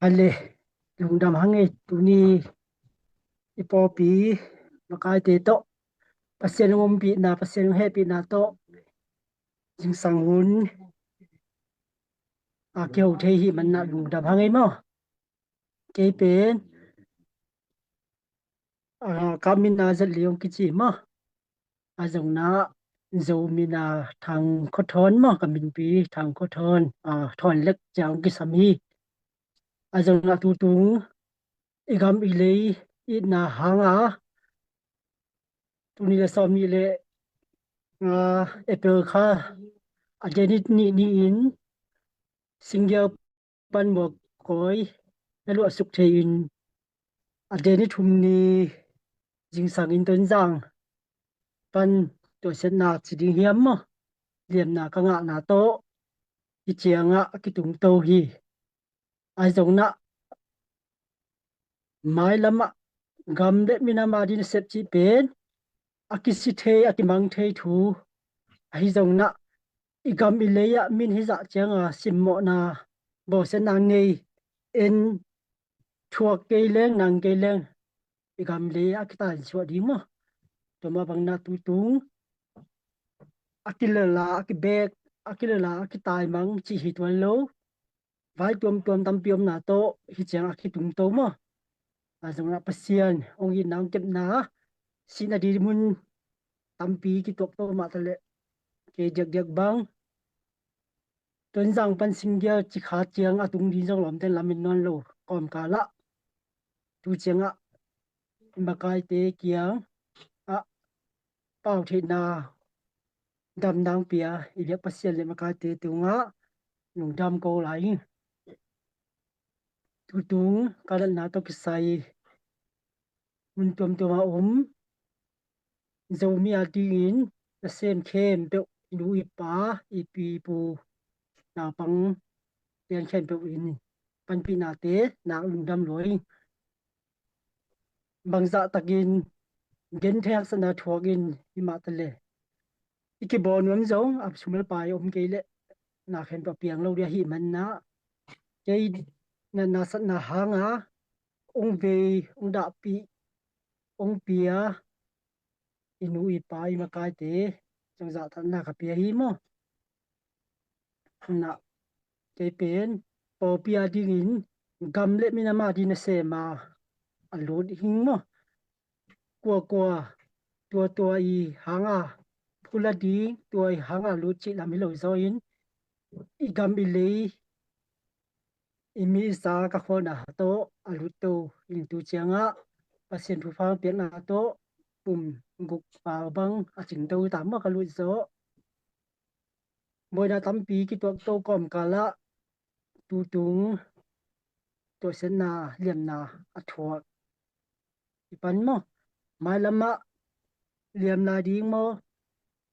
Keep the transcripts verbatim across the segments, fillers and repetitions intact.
Ale, lungdam hang ei, tuni i pawlpi makaite tawh Pasian hong ompihna, Pasian hong hehpihna tawh zingsang hun a kiho thei hi manah lungdam hang ei maw. Kei pen, ah, ka min a Zat Lian kici maw. A zong na Zomi na Thang Khua Thawn maw, ka minpi Thang Khua Thawn, ah, Thawn Lek ciang kisam hi. A zong na tutung i gam i lei itna hanga tuni le sawm nih le nga April kha a deni nih ni-in Singial pan Muakawi na luahsuk thei-in a deni thum ni zingsangin Tonzang pan tuahsiatna ci ding hiam maw, liamna ka ngahna tawh hi ciangah a kitungto hi. A zong na mailamah gam le minam a ding nasep cih pen a kisi thei, a kimang thei thu ahi zong na i gam i lei ah min hizah cianga simmawhna bawlsiatna ngei en thuak kei leng nang kei leng i gam lei a kitai suah ding maw. Tua mah bangna tutung a kilala a kibek, a kilala a kitaimang cih hi tuan lo. Vai tuamtuam tampi omna tawh hi ciang a kitungto maw. A zong na Pasian hong itna hong kepna sihna ding mun tampi kituakto mah taleh kei diakdiak bang Tonzang pan Singial cikha ciang a tung ding zong lawmten lamin nawn lo kawmkalah tu ciangah makaite kiang ah pau theihna damdang pia i biak Pasian le makaite tungah lungdam ko lai hi. Tutung ka natna tawh kisai mun tuamtuam a om Zomi a dingin nasem khempeuh, i nu i pa, i pi i pu, naupang pian khempeuh in panpihnate nak lungdam lua hi. Bangzah takin genthei haksatna thuakin hi mah taleh i kibawl nuam zong a sumal pai om kei leh na khempeuh a piang lo ding ahih manah kei natna satna hanga hong vei, hong dahpih, hong pia i nu i pa i makaite zong zahtakna ka pia hi maw. Na kei pen pawlpi a dingin gam le minam a ding nasem a a lut hing maw. Kuakua tua tua i hanga phula ding, tua i hanga lut cih lam hi lo zaw in i gam i lei i mi i sa ka khualna tawh a lutto in tu ciangah Pasian thupha piakna tawh pum guk pau bang a cingto ta maw ka lut zawh. Buaina tampi kituakto kawmkalah tutung tuahsiatna liamna a thuak i pan maw. Mailamah liam lai ding maw,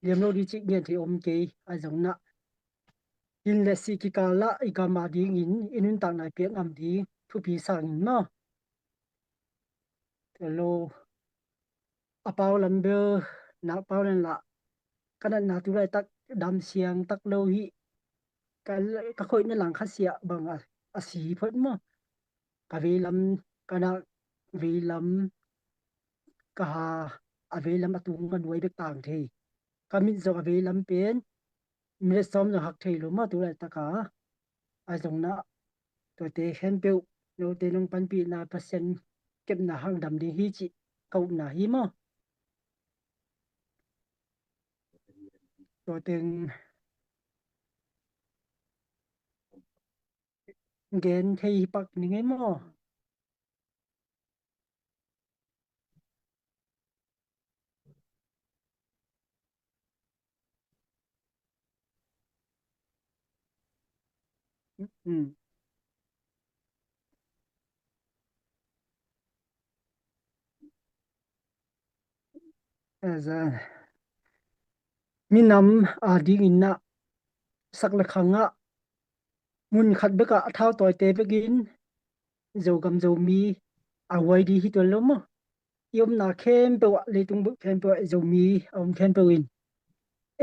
liam lo ding cih ngen thei om kei a zong na hin le sih kikalah i gam a dingin i nuntakna i piak ngam ding thupi sangin maw. Tua lo a pau lam bel nak pau len lah ka natna tu laitak dam siang tak lo hi. Ka, ka khoihna lang kha siah bang a, a si phot maw. Ka veilam, ka nak veilam, ka ha a veilam a tung a nuai bek tang thei. Ka mit zong a veilam pen minute sawm zong hak thei lo maw tu laitaka. A zong na tuate khempeuh note nong panpihna Pasian kepna hang dam ding hi cih ka upna hi maw. Tua teng gen thei hi pak ning ei maw. Mm. Aza. Minam a dingin na sak le khangah mun khat bekah a thau tawite bekin Zogam Zomi a huai ding hi tuan lo maw. I omna khempeuh ah, leitung bup khempeuh ah Zomi a om khempeuh in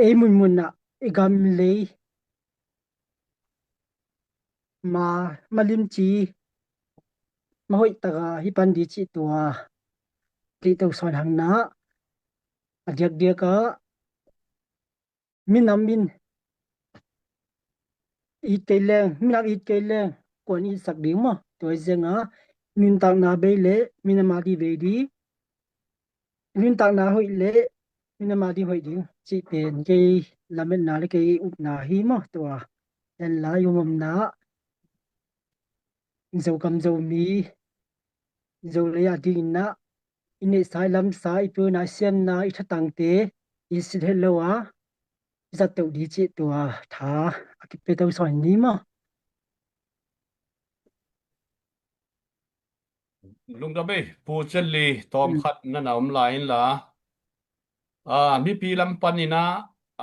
ei munmun ah i gam lei ma, malimci mahoih taka hi pan di cih tua. Tlihto sawn hang na a diakdiak ah minam in it kei leng, minam it kei leng kuan itsak ding maw? Tua hi zianga nuntakna bei le minam a di bei di, nuntakna hoih le minam a di hoih ding cih pen kei lametna le kei upna hi maw? Tua en lai umomna Zogam Zomi Zolei a dingin ah i neihsa i lamsa i piuna i siamna i thatangte i sit het lo a i zat teuh di cih tua tha a kipia to sawn ni maw? Lungdam ei, Pu Chenli tawm khat na na om lai inla, a, mipi lam paninah,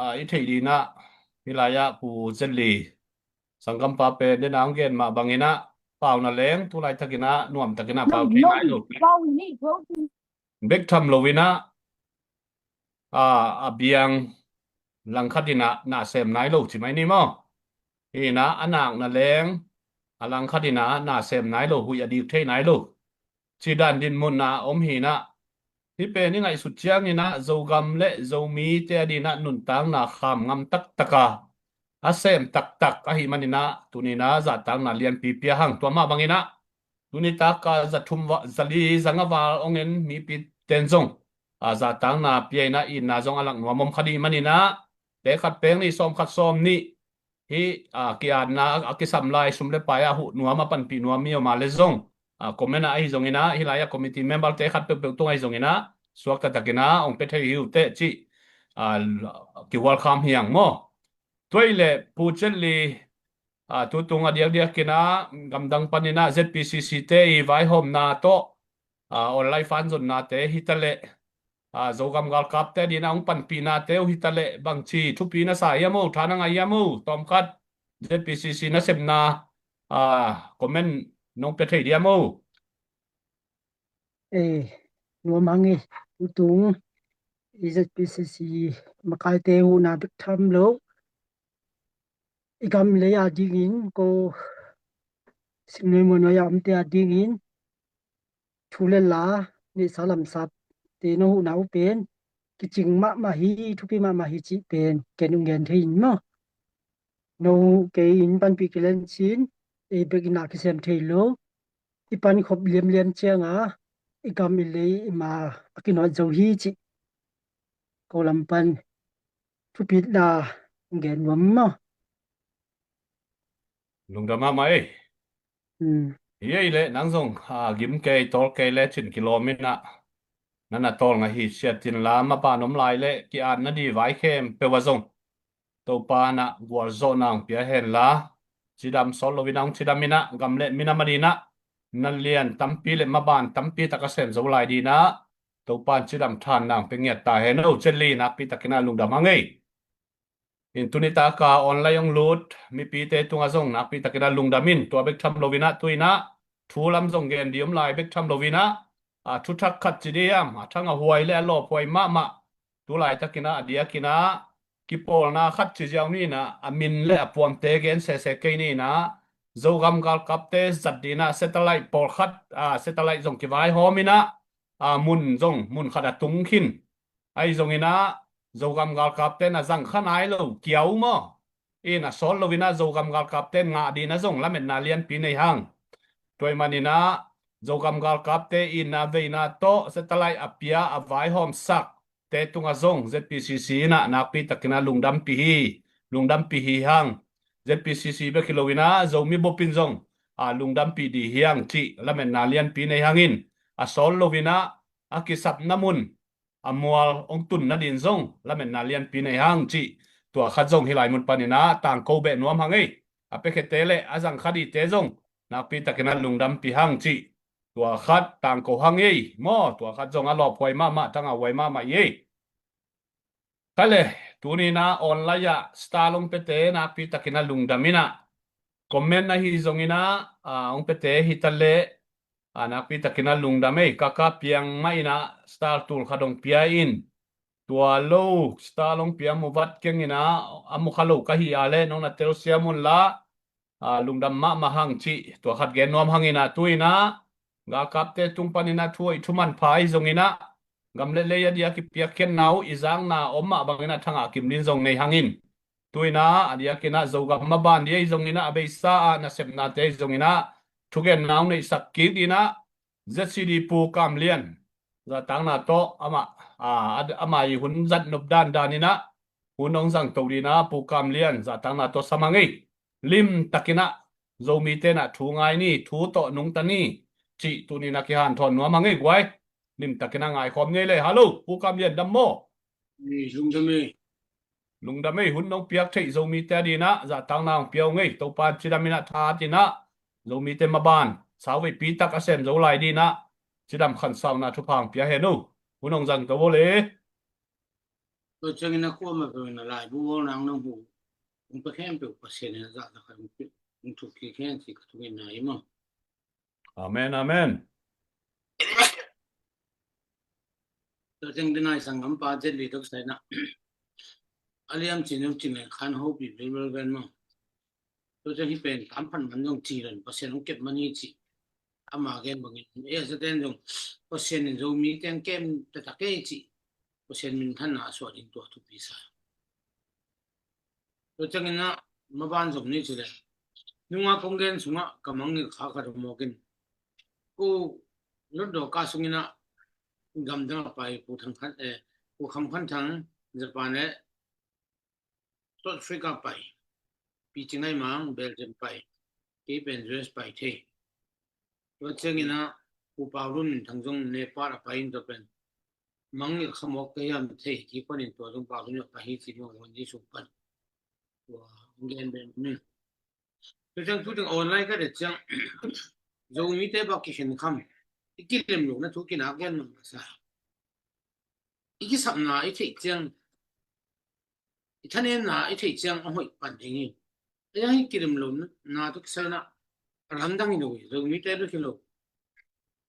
a, i theih dinah hih lai-ah Pu Chenli sanggampa pen dena hong gen mah banginah pau na leng tu laitakinah nuamtakinah pau thei nai lo. Bek tham loinah, a, a biang langkhatinah na sem nai lo ci mai ni maw? Hinah a nak na leng a langkhatinah na sem nai lo, huih a dik thei nai lo. Ci dan dinmunna om hinah, hih pen i ngaihsut cianginah Zogam le Zomite a dinah nuntakna kham ngam taktaka a sem taktak ahi maninah tuninah zahtakna lianpi pia hang. Tua mah banginah tuni taka za thum va, za li za nga val ong en mipi ten zong, a, zahtakna pia inah itna zong a lak nuam om kha dih maninah tekhat peng nih sawm khat sawm nih hih, a, ki-atna a kisam lai sum le pai a huh nuam a panpih nuam mi om a le zong, a, comment ah ahi zonginah hih lai-ah committee member te khat peuhpeuh tung ahi zonginah suakta takinah ong pia thei hi uh teh cih, a, kihualkham hiang maw? Tua i le Pu Chenli, a, tutung a diakdiakinah gamdang paninah Z P C C te i vaihawmna tawh, a, online fan zonnate hitaleh, a, Zogam galkapte dinah hong panpihnate uh hitaleh bangci thupi na sa hiam uh, tha na ngah hiam uh? Tawmkhat Z P C C nasepna, a, comment nong pia thei diam uh? Ei, nuam hang ei, tutung i Z P C C makaite huhna bek tham lo i gam lei a dingin ko singnuai muannuai a omte a dingin thu le la neihsa lamsate no huhna uh pen kicing mahmah hi, thupi mahmah hi cih pen ken ung gen thei in maw? No kei in panpih kilen cin ei bek in a kisem thei lo. I pan khop liamliam cianga i gam i lei i ma a kinawt zo hi cih ko lam pan thupitna gen nuam maw? Lungdam mahmah ei. Hi ei le nang zong, a, gim kei tawl kei le cin kilawm inah nana tawl ngah hi siatin la maban om lai le ki-at na di vai khempeuh ah zong Topa na gualzawhna hong pia henla, cidam sawt loinah hong cidam inah gam le minam a dinah na lian tampi le maban tampi tak a sem zo lai dinah Topa in cidam thanna hong pia ngiat ta hen. O Chenli, nakpi takinah lungdam hang ei. In tuni taka online hong lut mipite tungah zong nakpi takinah lungdam in, tua bek tham loinah tu inah thu lam zong gen di om lai bek tham loinah, a, thuthak khat ci diam, a thang a huai le a lawphuai mahmah tu laitakinah a diakinah kipawlna khat ci ziau ninah a min le a puamte gen sese kei ninah Zogam galkapte zat dinah satellite pawlkhat, a, satellite zong kivaihawm inah, a, mun zong mun khat a tung khin. Ahi zonginah Zogam galkapte na zang kha nai lo kiau maw? In a sawt loinah Zogam galkapte ngah dinah zong lametna lianpi nei hang. Tua ih maninah Zogam galkapte itna veina tawh satellite a pia a vaihawmsak te tungah zong Z P C C inah nakpi takinah lungdampi hi, lungdampi hi hang. Z P C C bek hi loinah Zomi bupin zong, a, lungdampi di hiang cih lametna lianpi nei hangin a sawt loinah a kisapna mun a mual hong tun nadin zong lametna lianpi nei hang cih tua khat zong hih lai mun paninah tangko beh nuam hang ei. A piakhete le a zangkha dihte zong nakpi takinah lungdampi hang cih tua khat tangko hang ei maw? Tua khat zong a lawphuai mahmah, thang a huai mahmah ei. Kale, tuninah online ah star hong piate nakpi takinah lungdam inah, comment ahi zonginah, a, hong piate hitaleh, a, nakpi takinah lungdam ei. Kaka piang mah inah star tul khat hong pia in, tua lo star hong pia mu vat kenginah a mu kha lo ka hi a leh nong na telsiam unla, a, lungdam mahmah hang cih tua khat gen nuam hanginah tu inah galkapte tung panin ah thu a i thuman pha ahi zongin ah, gam le lei a diak i piakkhiatna uh i zakna om mah bangin ah Thangah Kim Lin zong nei hangin, tu-in ah a diakin ah Zogam maban ding ahi zongin ah, a beisa ah nasepnate ahi zongin ah thugenna hong neihsak kik ding ah, Z C D Pu Kam Lian, zahtakna tawh amah, a, a, amah i hun zat nop dandan in ah hun hong zangto ding ah Pu Kam Lian zahtakna tawh sam hang ei. Limtakin ah Zomite in ah thu ngai ni, thu tawh nungta ni cih tuni-in ah kihanthawn nuam hang ei guai. Limtakin ah ngaikhawm ni ei le. Hallo, Pu Kam Lian, dam maw? Ei, lungdam ei. Lungdam ei. Hun nong piak theih Zomite ading ah zahtakna hong pia uh ei. Topa in cidam in ah tha at in ah Zomite maban sauveipi tak a sem zo lai ding ah cidam khansauna thupha hong pia hen uh. Hun hong zangto vo le. Tua ciangin a kuamah peuh in a laibu bawl nang nong hu hong pia khempeuh Pasian in a zahtak khat hong thuk kik hen ci ka thungetna hi maw? Amen, amen. Tua ciang denai sanggampa Jet Li tawh kisai in ah a liam cin uh cin leng khan hopih bilbel ven maw? Tua ciang hih pen tam phat man zong ci lon Pasian hong kep man hi ci. Ama gen bangin ei a zaten zong Pasian in Zomite hong kem taktak ei ci. Pasian minthanna a suah ding tua thupi sa. Tua ciangin ah maban zom ni ci leh, nunga kong gen sungah ka mangngilh kha khat mawk in, Pu Lotdaw ka sungin ah gamdang a pai Pu Thang Khan, eh, Pu Kham Khan Thang, Japan le South Africa pai, Pi Cing Ngai Mang Belgium pai, kei pen U S pai thei. Tua ciangin ah Pu Pau Lun Min Thang zong Nepal a pai in tua pen mangngilh kha mawk ka hiam thei kik panin tua zong Pau Lun a pai hi ci maw, Wan Jesu pan. Tua gen bek min. Tua ciang tu teng online ka det ciang Zomite bak kikhen kham, i kilem lohna thu kinak gen masa. I kisapna i theih ciang, i thanemna i theih ciang a hoih pan ding hi. A yang hi kilem lohna tu kisai na a lamdang hi lo hi, Zomite bek hi lo.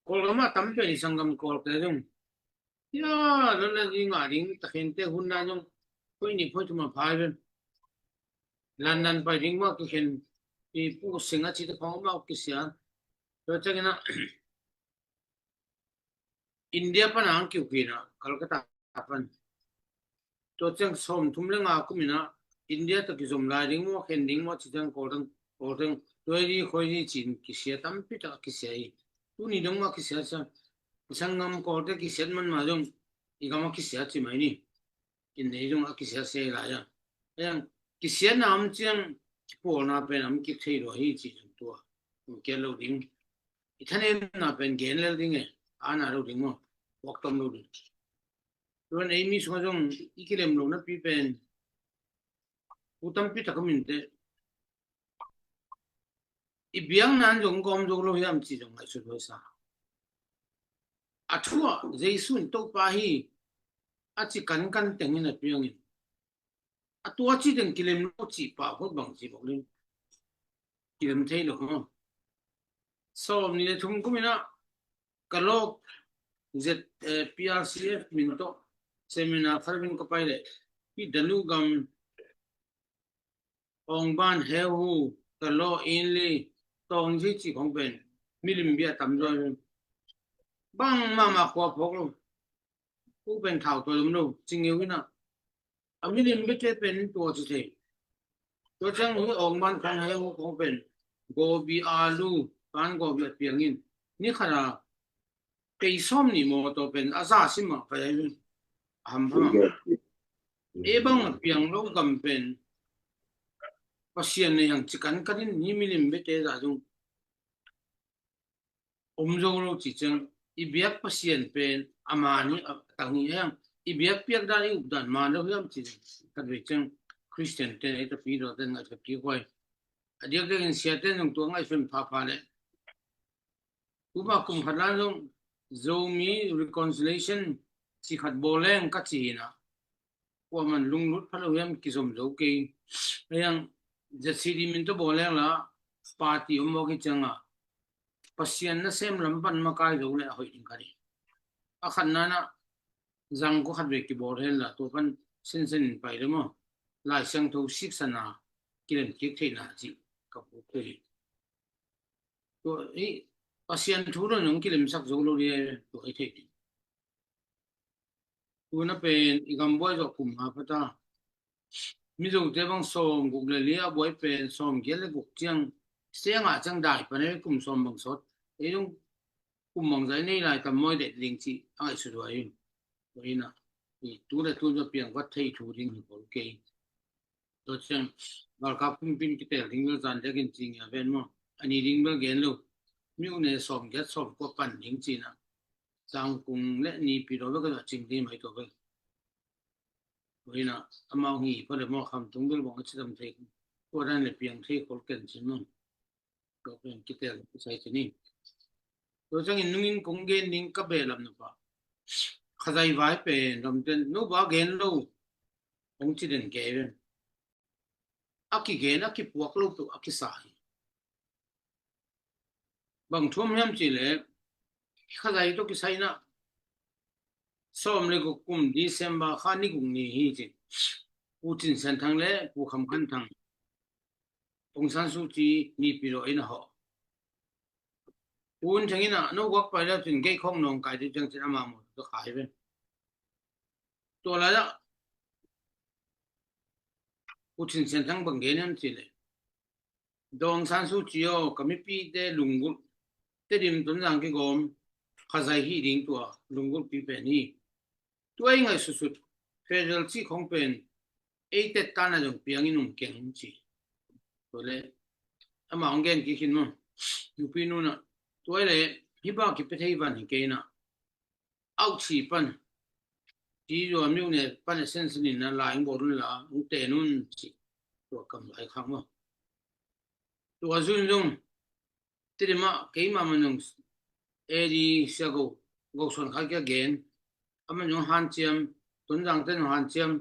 Kawlgam ah tam pen i sanggam Kawlte zong, ya, lon le ding ngah ding takhente hun dan zong, poi nih poi thum a phai ven. London pai ding mah kikhen, i Pu Sing a cite khawng mah kisia. Tua ciangin ah India pan a ang kiu kina Calcutta pan. Tua ciang sawmthum le nga kum in ah India tawh kizom lai ding maw, khen ding maw ci ciang Kawlteng, Kawlteng tuai di khoi di cin kisia tampi tak a kisia hi. Tuni dong mah kisia ciang i sanggam Kawlte kisiat man mah zong i gam a kisia ci mai ni. Kin nei zong a kisia sia lai a. Ayang kisiatna om ciang kipawlna pen om kik thei lua hi ci zong tua. Om kia lo ding. I thanemna pen gen lel ding e. Ana lo ding maw. Waktom lo ding. Tuan ei mi sungah zong i kilem lo napi pen u tampi tak a minte. I biakna in zong gawm zo lo hiam ci zong ngaihsut huai sa. A thu ah Jesu in Topa hi a ci kankan teng in a piangin a tua ci teng kilem lo ci pah phot bang ci bok ding. Kilem thei lo maw? Sawm nih le thum kum in ah ka lawk Z, eh, P R C F min tawh seminar khat in ka pai leh hih Danu gam Awng Ban, Heu Hu, Ka Law, Inli, Tawng Zi cih khong pen milim bia tam zaw in bang mahmah khua phawk lo. Hu pen thau tua lum lo, cingeu in ah a milim biate pen tua ci thei. Tua ciang hi Awng Ban khong, Heu Hu khong pen gobi, alu, pan gobi a piang in ni khat a kei sawm nih mawtaw pen a za sim ah pai a ham ham a. E bang a piang lo gam pen Pasian nei hang ci kankan in ni milim biate za zong om zo lo ci ciang i biak Pasian pen ama ni a tang hi a, i biak piak dan i up dan man lo hiam ci khat vei ciang Christian ten ei tapi lo ten ngaihsut kik huai. A diakdiakin siate zong tua ngaihsun phapha leh tuma kum khat lan zong Zomi reconciliation ci khat bawl leng ka ci hi na. Kuaman lunglut pha lo hiam kizom zo kei. Ayang Z C D min tawh bawl leng la party om mawk hi cianga Pasian nasem lam pan makai zo le a hoih ding ka ding. A khatna na zang ko khat ve kibawl hen la tua pan sensen in pai le maw. Lai Siangtho siksana kilem kik theihna cih ka puk thei hi. Tua hi Pasian thu dong zong kilemsak zo lo ding, tua i theih ding. Tuna pen i gam buai zawh kum nga pha ta. Mizote bang sawm guk le li a buai pen sawm giat le guk ciang, siangah ciang dai pan ei kum sawm bang sawt. Ei zong kum bang zai nei lai tam mawi dek ding ci a ngaihsut huai in. Tua hi na, i tu le tu zaw piang vat thei thu ding hi bol kei. Tua ciang galkap pumpin kitel ding bel zan dek in ci ngia ven maw. A ni ding bel gen lo. Miuh ne sawm giat sawm kua pan ding ci na. Zangkung le Nipi lo bek a cing ding mai tua bel. Tua hi na, amau hi pha le maw, Khamtung bel bang a ci tam thei. Tua dan le piang thei khol ken ci maw. Tua pen kitel kisai ci ni. Tua ciangin nungin kong gen ding ka behlap na pah, Khazai vai pen ramten no ba gen lo, hong ci den kei ven. A kigen, a kipuak lo peuh a kisa hi. Bang thu om hiam cih leh, Khazai tawh kisai na, sawm le guk kum December kha ni guk ni hi ci. Pu Cin Sian Thang le Pu Kham Khan Thang, Aung San Suu Kyi Nipi lo in a hawh. Pu Un Theng in a, no guak pai le cin gei khawng nawngkai ding ciang cin ama maw tua khai ve. Tua lai ah Pu Cin Sian Thang bang gen hiam cih leh, Daw Aung San Suu Kyi aw, ka mipite lunggulh, Tedim Tonzang kigawm Khazai hih ding tua lunggulhpi pen hi. Tua i ngaihsutsut federal cih khong pen ei tet tan a zong piangin um keng ci. Tua le ama hong gen kik hin maw. Nupi nu na, tua le hih bang kipia thei van hi kei na, auh ci pan, ci zua miuh ne pan a sensen in a lai hong bawl un la, hong ten un ci. Tua kam lai khak maw. Tua zun zong Tedim ah keima man zong A D Sia Go, Go Suan Khan kia gen, a man zong hanciam, Tonzang ten zong hanciam.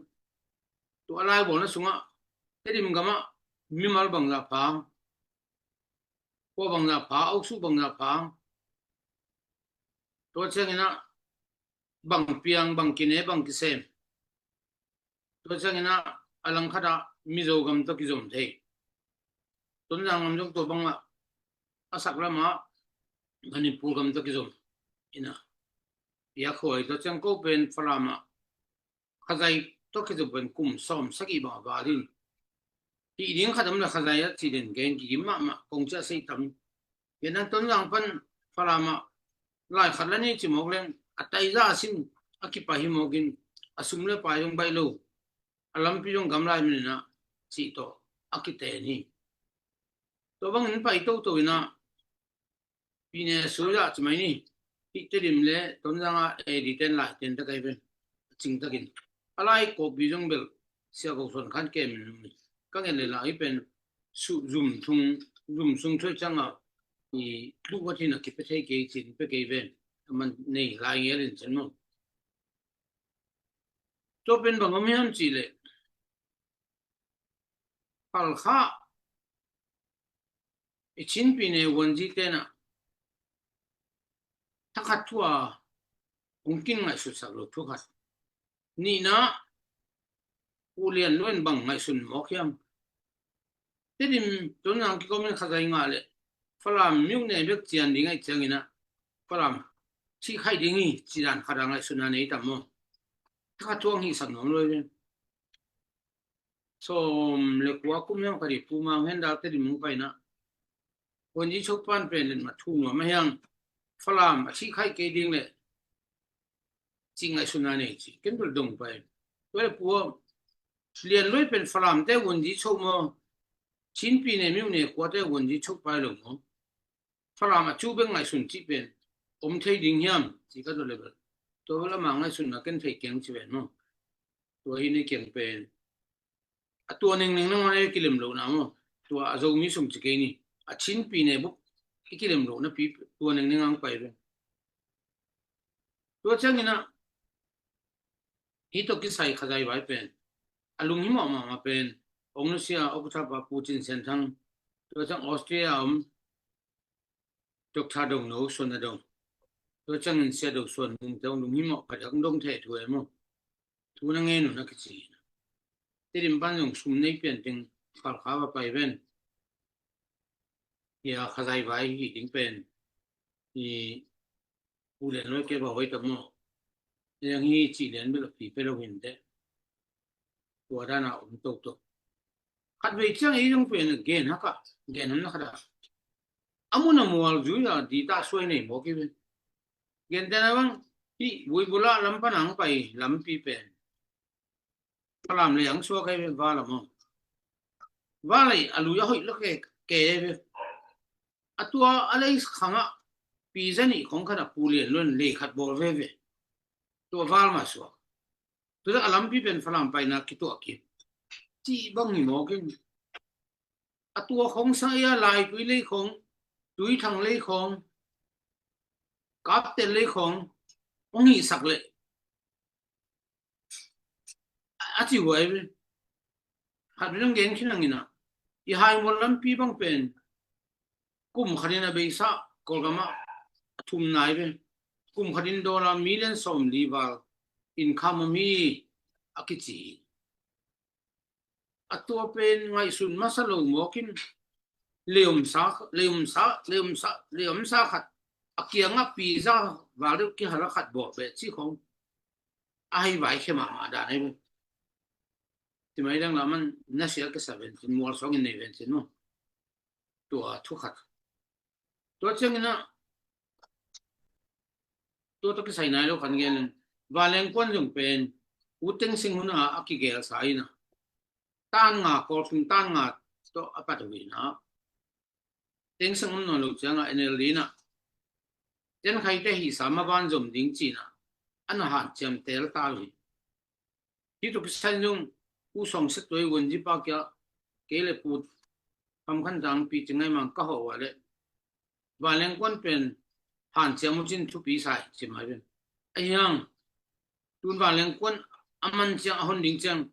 Tua lai bawlna sungah Tedim gamah mimal bangzah pha, kua bangzah pha, auksu bangzah pha. Tua ciangin ah bang piang, bang kine, bang kisem. Tua ciangin ah a langkhat ah Mizo gam tawh kizom thei. Tonzang gam zong tua bangah a sak lamah Manipur gam tawh kizom. Ina, piak huai. Tua ciang ko pen Falam ah Khazai tawh kizom pen kum sawm sagih bang a val in. Hih ding khat om le Khazai a ci den gen kigim mahmah, kong ciah sei tam. Gen ang Tonzang pan Falam ah lai khat la ni ci mawk leng a taiza a sin a kipai hi mawkin a sum le pai zong baih lo. A lampi zong gamlai min in ah cih tawh a kiten hi. Tua bangin pai toto in ah pine suya ci mai ni. Hih Tedim le Tonzang ah A D ten lai ten ta kai ven. A cing takin a lai kawpi zong bel Sia Go Suan Khan kem in ka ngen le lai pen su zum thung, zum sung thuai ciang ah i lu wat hin a kipia thei kei cin pia kei ven. A man nei lai ngel in cin maw. Tua pen bang om hiam cih leh, Halkha i Chin pine vuanzi ten ah thakhat thu a hong kin ngaihsutsak lo thu khat. Nihna, Pu Lian Lua in bang ngaihsun mawk hiam? Tedim Tonzang kikomin Khazai ngah leh Falam miuh ne bek cian ding ahih ciangin ah Falam cih khaih ding hi ci dan khat a ngaihsutna nei tam maw? Thakhat thu a hong hihsak nuam lo hi. Sawm le kua kum hiam khat hi, Pu Mang Hen Dal Tedim hong paina. Vuanzi Chopan pen letmat thu nuam a hiang Falam a cih khaih kei ding leh cih ngaihsutna nei ci. Ken bel dong pai. Tua le Pu Lian Lua pen Falam te vuanzi cho maw, Chin pine miuh ne kua te vuanzi cho pai lo maw? Falam a cu bek ngaihsun cih pen om thei ding hiam ci ka dot le bel, tua bel ama ngaihsutna ken thei keng ci ven maw. Tua hi nei keng pen a tua nengneng nangawn a kilem lohna maw. Tua a Zomi sung ci kei ni. A Chin pine buk i kilem lohna pi tua nengneng ang pai ven. Tua ciangin ah hih tawh kisai Khazai vai pen a lunghimawh mahmah pen Ong Nusia, Ong Thapa, Pu Cin Sian Thang, tua ciang Australia om Doctor Dong No Suan Na Dong, tua ciangin Sia Do Suan Mung te hong lunghimawh khat hong dong thei thu e maw. Thu na ngen uh na kici hi. Tedim pan zong sum nei pian teng Halkha va pai ven. Hia Khazai vai hi ding pen i, u lian loi ke ba hoi ta maw. Yang hi ci lian bel a pi pe lo hin te. Tua dana om toto. Khat vei ciang ei zong pen gen haka, gen hamna khata. A mun a mual zui a di ta suai nei mawk i ve. Gen tena bang, hi vui bula lam panang pai lampi pen. Falam le ang suak ai ve, vala maw. Vala i a lui a hoih lo ke, ke ai ve. A tua a lei khangah pi zanih khong khat a pu lian luan lei khat bawl veve. Tua val mah suak. Tua a lampi pen Falam paina kituah kik. Cih bang hi mawk in. A tua khong sang ia Laitui lei khong, Tuithang lei khong, Kaptel lei khong, hong hihsak leh. A, a ci huai ve. Khat ve nang gen khin nang ina. I Haimual lampi bang pen. Kum khatin a beisa, Kawlgam ah a thum nai ve. Kum khatin dollar million sawmli val income a mi a kici. A tua pen ngaihsun masa lo mawk in leomsa, leomsa, leomsa, leomsa khat a kiangah pi za val deuh kihal a khat bawh beh cih khong a hei vaikhia mahmah dan ahi ve. Timai dang laman nasia kisa vencin, mual sawngin nei vencin maw. Tua thu khat. Tua ciangin ah, tua tawh kisai nai lo kan gen in, Vanleng kuan zong pen, U Thein Sein hun a a kigelsa in ah, tan nga, Kawlsung tan nga tawh a pat uh in ah, Thein Sein om nawn lo ciangah N L D in ah, Tenkhaite hihsa maban zom ding ci-in ah, a na hanciam tel ta uh hi. Hih tuk kisan zong U Sawng Sek Tuai Wunzi pa kia kei le Pu Tham Khan Tang Pi Cing Ngai Mang ka hawh uh a leh Vanleng kuan pen hanciam uh cin thupi sa hi ci mai pen. A hiang tun Vanleng kuan a man ciang a hon ding ciang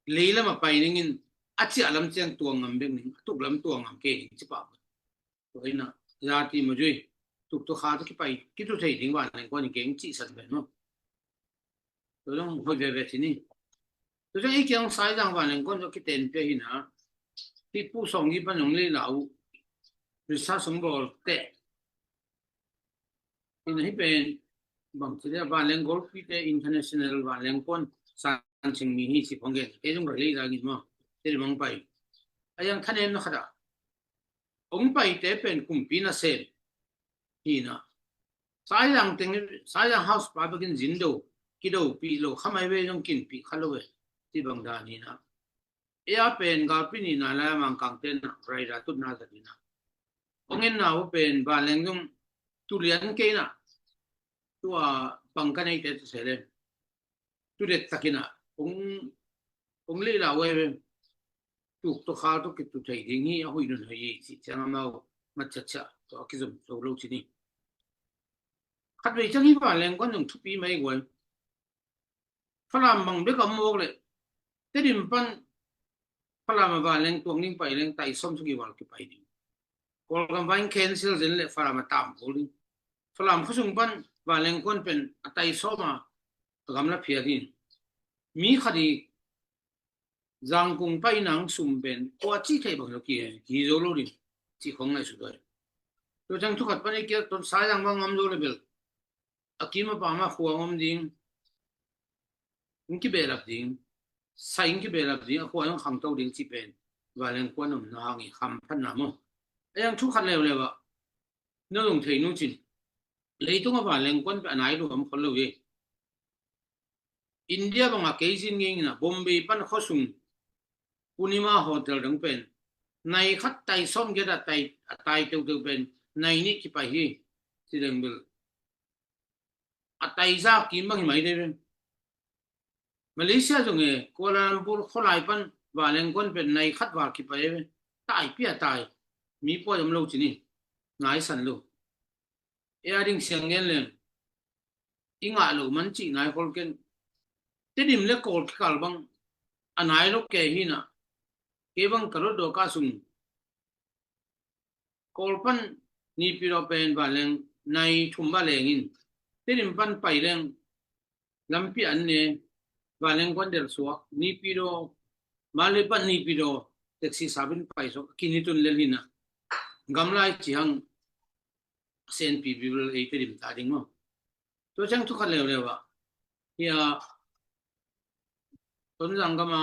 lei lam a pai ning in a ciah lam ciang tua ngam bek ning, a tuk lam tua ngam kei ning ci pah. Tua ina zati ma zui tuk tua kha tua kipai kitu thei ding Vanleng kuan in keng cih san pen maw. Tua zong hoih veve ci ni. Tua zong i kiang Saizang Vanleng kuan zong kiten pia hi na. Hih Pu Sawng Gi pan zong lei lau. Research zong bawl teh. Ina hih pen bang ci leh Vanleng golpi te international Vanleng kuan san sing mi hi ci phong gen. Kei zong ka lei zang in maw. Te mang pai. A yang thanem na khat ah. Hong paite pen kumpi nasem hi na. Saizang teng, Saizang house pa bekin zin do, kido pi lo, khamai ve zong kin pi kha lo ve. Ti bang dan hi na. Ei a pen galpi ni na lai a Mangkang ten na, raira tut na zat hi na. Hong en na uh pen Vanleng zong tu lian kei na. Tua bang ka nei te tu se le. Tu det takin ah hong, hong lei lau e ve. Tuk tua khal tua kitu thei ding hi a hoih nun hoih hi ci ciang amau mat ciatciah tua a kizom zo lo ci ni. Khat vei ciang hi Vanleng kuan zong thupi mai guai. Falam bang bek a mawk leh Tedim pan Falam a Vanleng tuang ding pai leng tai sawm suk i val kipai ding. Kawlgam vai in cancel zen leh Falam a tam kul ding. Falam khosung pan Vanleng kuan pen a tai sawm a a gamla phiat hi. Mi khat i Zangkung pai nang sum pen kua ci thei bang lo ki, ki zo lo ding. Ci khong ngai su doi. Tua ciang thu khat pan i kia ton Saizang bang ngam zo le bel. A kim a pam a khuang om ding. Hong kibehlap ding. Sai hong kibehlap ding. A khuang hong khangto ding ci pen. Vanleng kuan om na hang i kham phat na maw. A yang thu khat leuleu ah. Na zong thei nu cin. Leitung a Vanleng kuan pen a nai lu om khol lo hi. India bangah kei zin ngei ina Bombay pan khosung Purnima Hotel dang pen nai khat tai sawm giat a tai, a tai teuteu pen nai nih kipai hi. Ci deng bel a tai za kim bang hi mai dei pen. Malaysia zong e Kuala Lumpur khualai pan Vanleng kuan pen nai khat val kipai pen tai pia tai. Mi puai om lo ci ni. Nai san lo. E a ding siang ngen leng i ngah lo man cih nai khol ken. Tedim le Kawl kikal bang a nai lo ke hi na. Kei bang ka lot dawka sung Kawl pan Naypyidaw pen Vanleng nai thum ba leng in Tedim pan pai leng lampi an ne Vanleng kuan del suak Naypyidaw Mandalay pan Naypyidaw taxi sabin pai suak kini tun lel hi na. Gamlai ci hang senpi bil ei Tedim ta ding maw. Tua ciang thu khat leuleu ah, hia Tonzang gama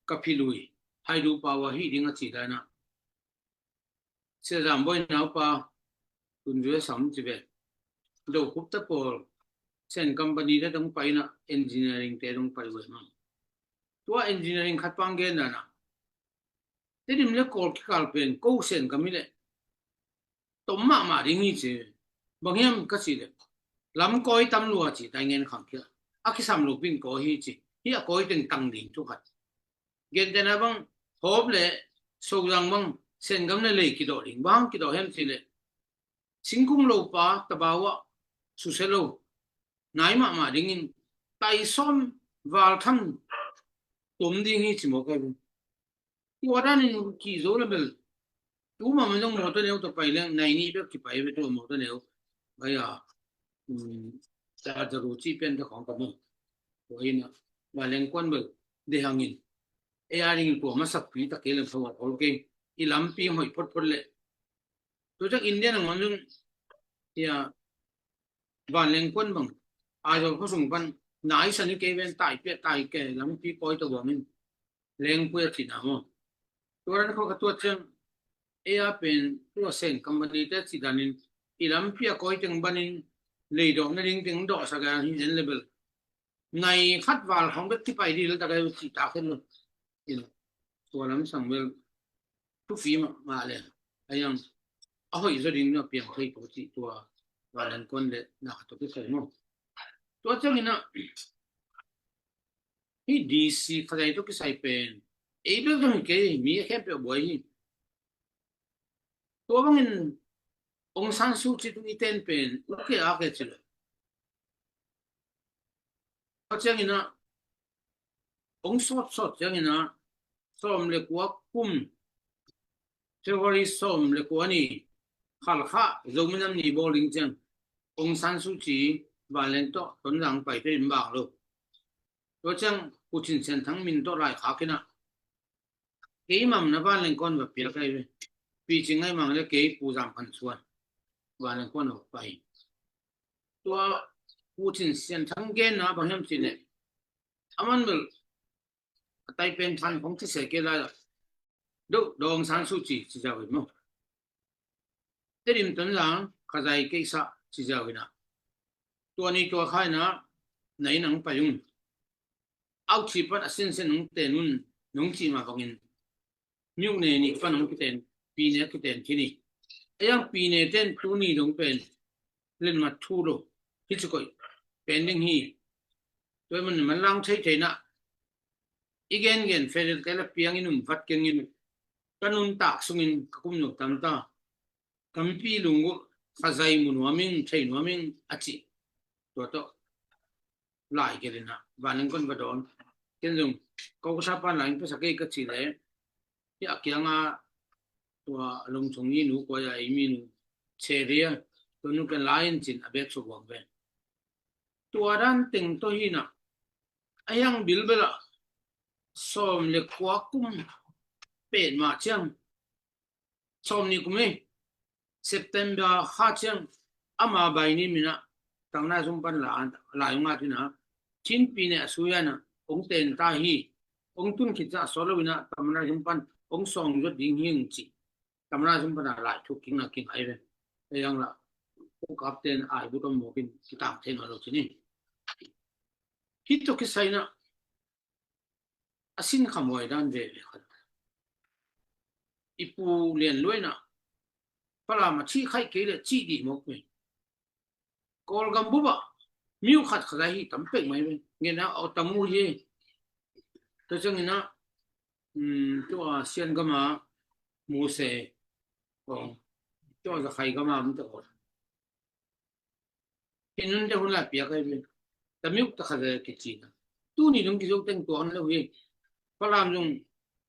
ka phi lui, Haidu pau ah hih ding a ci dan ah, Sia Zam Bawi naupa, Tun Zui a sam ci ve, Do Khup te pawl, Sen company te dong pai in ah engineering te dong pai uh e maw. Tua engineering khat pang gen dan ah, Tedim le Kawl kikal pen ko Sen gam hi leh tom mahmah ding hi ci. Bang hiam ka cih leh lam kawi tam lua ci tai ngen khang kia. A kisam lo pin kawi hi ci. Hih a kawi teng tang ding thu khat. Gentehna bang Hawp le Sozang bang Sen gam le lei kidawh ding. Bang kidawh hiam cih leh singkung lopa tabau ah susia lo nai mahmah dingin tai sawm val tham tom ding hi ci mawk ahi ve. Tua danin kih zo le bel. Tu mah mah zong mawtaw neu tawh pai leng nai nih bek kipai ve tua mawtaw neu. Bai a, um, ta zaru ci pian ta khawng ka mu. Tua hi na, vanleng kuan bel de hangin. Ei a dingin tua masakpi ta kei leng thawa khol kei. I lampi hoih photphot leh. Tua ciang India nangawn zong, ia, vanleng kuan bang Aizawl khuasung pan nai san hi kei ven, tai pia tai ke, lampi kawi ta buangin lengpui a cihna maw. Tua dan khawng ka tuat ciang, ei a pen tua Sen company te cih danin i lampi a kawi teng banin leidawh nading teng dawhsak a hi en le bel nai khat val khawng bek kipai dil tak a hi cih tak hen lo. Tua lam sang bel thupi mahmah le, a hiang a hoih zaw ding na piang thei ko cih tua vanleng kuan le na khat tawh kisai maw. Tua ciangin ah hih D C Khazai tawh kisai pen ei bek zong hi kei, mi a khempeuh buai hi. Tua bangin Aung San Suu Kyi tung i ten pen u ke a ke ci lo. Tua ciangin ah hong sawtsawt ciangin ah sawm le kua kum, February sawm le kua ni, Khalkha Zomi Nam Ni bawl ding ciang Aung San Suu Kyi vanleng tawh Tonzang pai te in bang lo. Tua ciang Pu Cin Sian Thang min tawh laikhak in ah kei mam na vanleng kuan va piak ahi ve. Pi Cing Ngai Mang le kei Pu Zam Khan Suan vanleng kuan va pai. Tua Pu Cin Sian Thang genna bang hiam cih leh, aman bel a tai pen phan khong ci se kei lai ah, do Aung San Suu Kyi ci ziau in maw. Tedim Tonzang Khazai keisa ci ziau in ah, tua ni tua kha in ah na inn ah hong pai ung. Auchi pan a sinsen hong ten un, nong cih mah bangin Myone nih pan hong kiten, Pyine kiten khin hi. A hiang Pyine ten tuni dong pen lenmat thu lo, hi ci koih pen ding hi. Tua hi man, manlang thei thei na, i gengen federal te la piang in um vat keng in, ka nuntak sungin ka kum nuam tam ta. Ka mipi lunggulh Khazai mu nuam ing, thei nuam ing a ci. Tua tawh lai gelh in ah vanleng kuan va dawn. Ken zong ko ka sa pan lai in pesa kei ka ci leh, hih a kianga tua Lungchung i nu kua a ei mi nu Cheria, tua nu ken lai in cin a bek suk wang ve. Tua dan teng tawh hi na, a hiang bilbel ah sawm le kua kum pet mah ciang, sawm nih kum hi, September kha ciang ama bai ni min ah Tamna Zum pan la, lai ung a tina, Chin Pyine a sui a na hong ten ta hi, hong tun khit ciang a sawt lo in ah Tamna Zum pan hong sawng zuat ding hi hong ci. Tamna Zum pan a lai thuk kik na king ai ve. A hiang la ko kapten ai bu tom mawk in kitang thei nawn lo ci ni. Hih tawh kisai na a sin khamhuai dan veve khat. I Pu Lian Luai na Falam a thih khaih kei le cih dih mawk ve. Kawlgam bup ah miu khat Khazai hi tam pek mai ve. Ngen a aw tam uh hi. Tua ciangin ah, um, tua Sian gam a Muse, aw, tua Zakhai gam a um te aw. Hi nun te hun lai piak ahi ve. Tamiuk ta Khazai kici na. Tuni dong kizo teng tua hon lo hi. Falam zong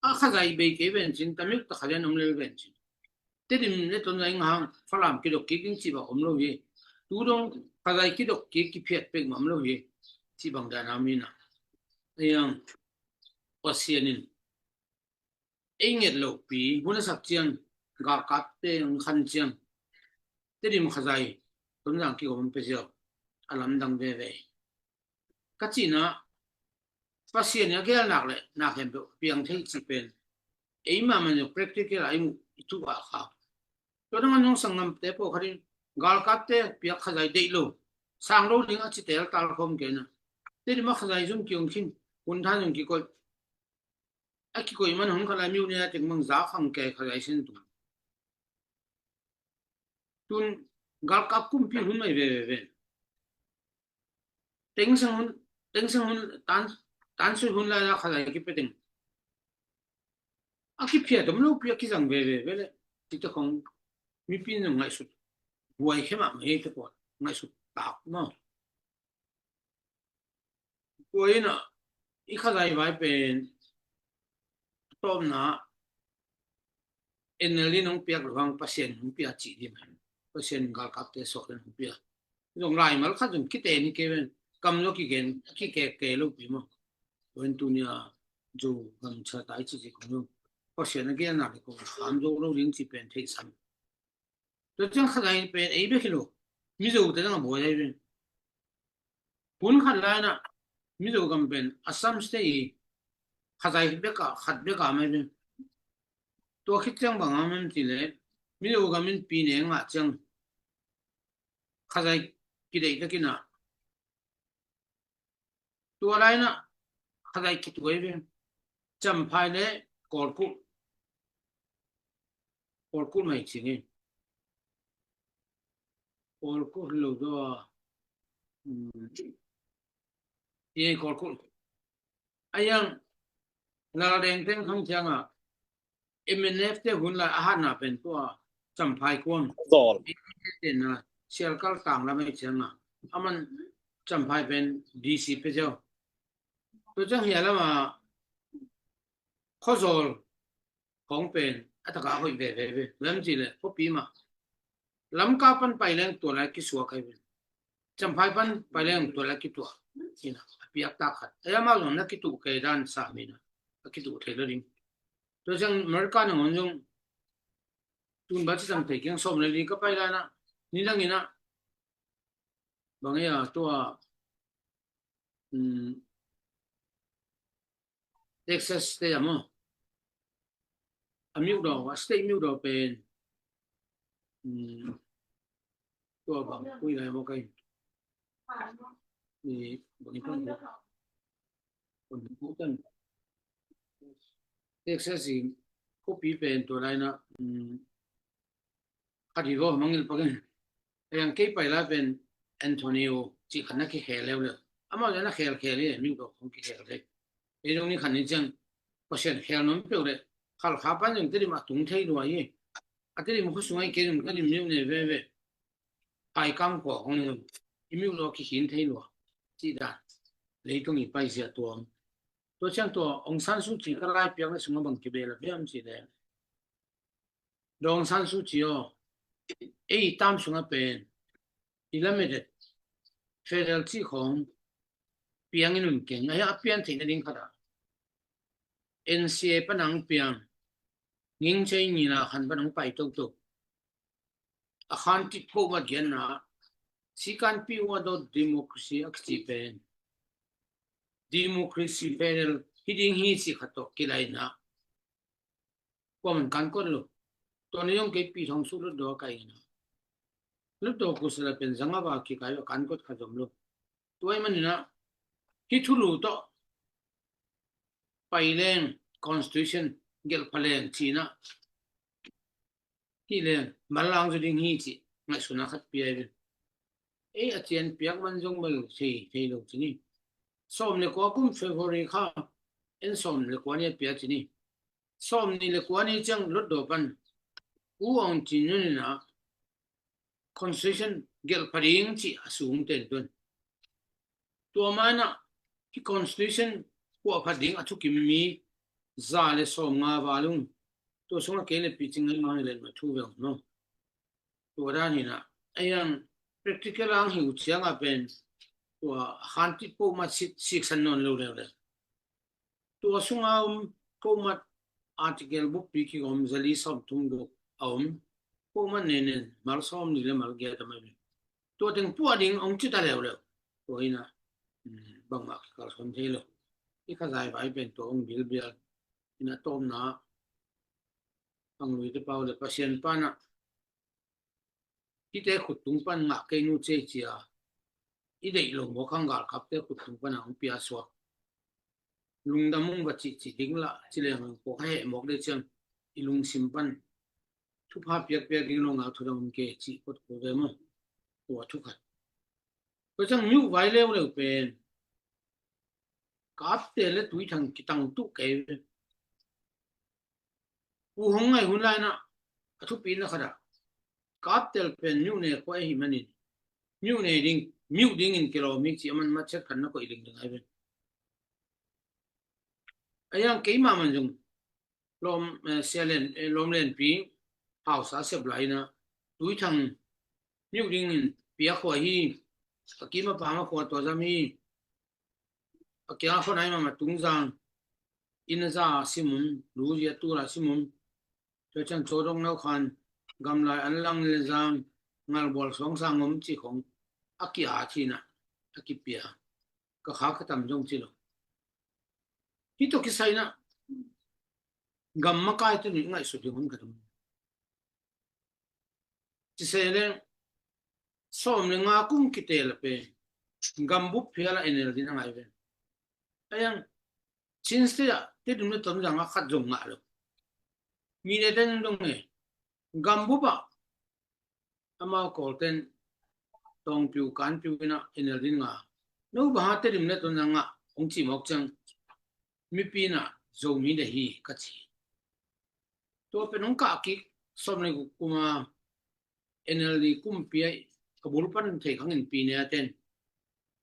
a Khazai bei kei ven cin, Tamiuk ta Khazai an om lel ven cin. Tedim le Tonzang hang Falam kidok kik ding cih bang om lo hi. Tu dong Khazai kidok kik kiphiat pek mah om lo hi. Cih bang dan a mi na. A hiang Pasian in ei nget lopi hun a sak ciang, galkapte hong khan ciang, Tedim khazai Tonzang kigawm pia ziau a lamdang veve. Ka cihna Pasian in a gelnak le na khempeuh piang thei cih pen eimah man zong practical ah i muh i tuh ah kha. Tua dang a nong sanggamte pawlkhat in galkapte piak khazai deih lo, sang lo ding a ci tel tal khawm kei na. Tedim a khazai zum kiong khin, hun than zong kikoih. A kikoih man hun khat lai miu nia teng mang za khang kei khazai sin tung. Tun galkap kumpi hun mai veve ve. Tengsang hun, tengsang hun tan, tansui hun lai la khazai kipia teng a kipia tom lo pi a kizang veve ve le. Tite khong mipi nong ngaihsut buai khe mah mah hi te pawh ngaihsut tak maw? Tua in ah i khazai vai pen tawpna N L D nong piak lo hang Pasian nong pia cih ding. Pasian galkapte sawh le nong pia. Zong laimal khat zong kite ni kei ven. Kam lo kigen, kikek kei lo pi maw? Tua in tunia Zo gam cha tai cih cih kong lo. Pasian a gelna le kong kham zo lo ding cih pen theihsan. Tua ciang khazai pen ei bek hi lo. Mizo te dang a buai ai ven. Hun khat lai na Mizo gam pen Assam State i khazai bek a khat bek a mai ven. Tua khit ciang bang a man ti le Mizo gam in pi ne ngah ciang khazai kideih takin a tua lai na khazai kituai ve. Champhai le Kawlkulh, Kawlkulh mai cing e. Kawlkulh lo zaw a, um, i Kawlkulh. A yang Laldeng teng khang ciang a M N F te hun lai a hatna pen tua Champhai kuang. Zawl. Tena Sialkal tang lam ei ciang a. Aman Champhai pen D C pe ziau. Tua ciang hia lam a Khuazawl khong pen a taka hoih veve ve. Lam ci le khuapi mah Lamka pan pai leng tua lai kisuak ai ve. Champhai pan pai leng tua lai kituak. Ina a piak tak khat. Ai amau zong na kituh kei dan sa mina a kituh thei lo ding. Tua ciang America nangawn zong tun ba ci tang thei kiang sawm le li ka pai lai na ni dang ina bang ia tua, um, Texas te a maw? A miudaw, a state miudaw pen, um, tua bang pui lai maw kai? Ni bang i pang ko. Texas i khuapi pen tua lai na, um, khat hi vaw mangil pakin. Heng kei pai lai pen Antonio cih khat na kikhel leuleu. Amau na khelkhel hi, miudaw khong kikhel thei. Ei zong ni khat ni ciang Pasian khel nuam peuh le Khalkha pan zong Tedim a tung thei lua hi. A Tedim khua sungah i kei zong Tedim miu ne veve. Paikang khua khong zong i miudaw kikhin thei lua. Cih dan leitung i paizia tuam. Tua ciang tua Aung San Suu Kyi ka lai piakna sungah bang kibel a biam cih le Daw Aung San Suu Kyi aw, ei tam sungah pen i lametet federal cih khawng piangin um keng. Ahi a pian theihna ding khatah N C A pan ang piang, ngingcei nina khan pan ang pai toktok. A khan titpho mat gianna sikanpi ua dot democracy a kici pen democracy federal hi ding hi cih khat tawh kilaina. Kuaman kan kot lo. Tua ni zong kei pi thong su lutdaw a kai ina. Lutdaw kusala pen zanga ba kikai a kan kot kha zom lo. Tua i manina hi thulu tawh pai leng constitution gelh pha leng cina. Hi leng manlang zu ding hi cih ngaihsuna khat pia i ven. Ei a cian piak man zong mal thei thei lo cini. Sawm le kua kum February kha en sawm le kua ni a pia cini. Sawm ni le kua ni ciang lotdaw pan U Aung Cin Nun ina constitution gelh pha ding cih a sung ten tun. Tua mana hi constitution kuah pha ding a thukim mi za le sawm nga valung. Tua sungah kei le picing ngai mang le ma thu veng no. Tua dan hina. Ayang practical ang hi u cianga pen tua hantit po ma sik san non lo le le. Tua sunga um ko mat article bukpi ki om zali sawm tung duk a om. Pawh man nen nen mal sawm ni le mal giat a mai ve. Tua teng puah ding hong ci ta leuleu. Tua hi na, mm, bangmah kikalsuan thei lo. I khazai vai pen tua hong bilbial. Ina tawmna, Hang Lui te pau le Pasian pana hihte khut tung pan ngah kei nu cei cia, i deih lo mawk hang galkapte khut tung pana hong pia suak. Lungdam ung va cihcih ding lah ci leng kua kha heh mawk dei ciang i lungsim pan thupha piakpiak ding lo ngau thudang um ke cih phot kul ve maw? Tua thukhat. Tua ciang miuh vai leuleu pen Kapte le Tuithang kitang tuh kei ve. U Hong Ngai hun lai na a thupi na khat ah Kaptel pen miuh ne khua ahi manin miuh ne ding, miuh dingin kilawm hi ci a man matchet khat na koih ding ding ai ve. A yang keimah man zong lawm, eh, sia len, eh, lawm lenpi hausa sep lai na Tuithang miuh dingin pia khua hi. A kim a pam a khua tua zam hi. A kiang a khua nai mama Tungzang inn a za a sim um, lu zi a tul a sim um. Tua ciang cawdong nau khan gamlai an lang le zang ngalbual suang sang um ci khong a kia thina a kipia. Ka kha ka tam zong ci lo. Hi tawh kisai na gam makai tu nih ngaihsut ding hun ka tam. Ci se le sawm le nga kum kiteel a pen gambup phial a N L D in a ngai ve. A yang Chin State ah Tedim le Tonzang a khat zong ngah lo. Mi ne ten dong e gambup ah amau Kawlten Tawngpiu Kanpiu in a N L D in nga. No bang ha Tedim le Tonzang ngah hong ci mawk ciang mipi in a Zomi de hi ka ci. Tua pen hong kah kik sawm le guk kuma N L D kumpi a bul pan thei khangin pi ne a ten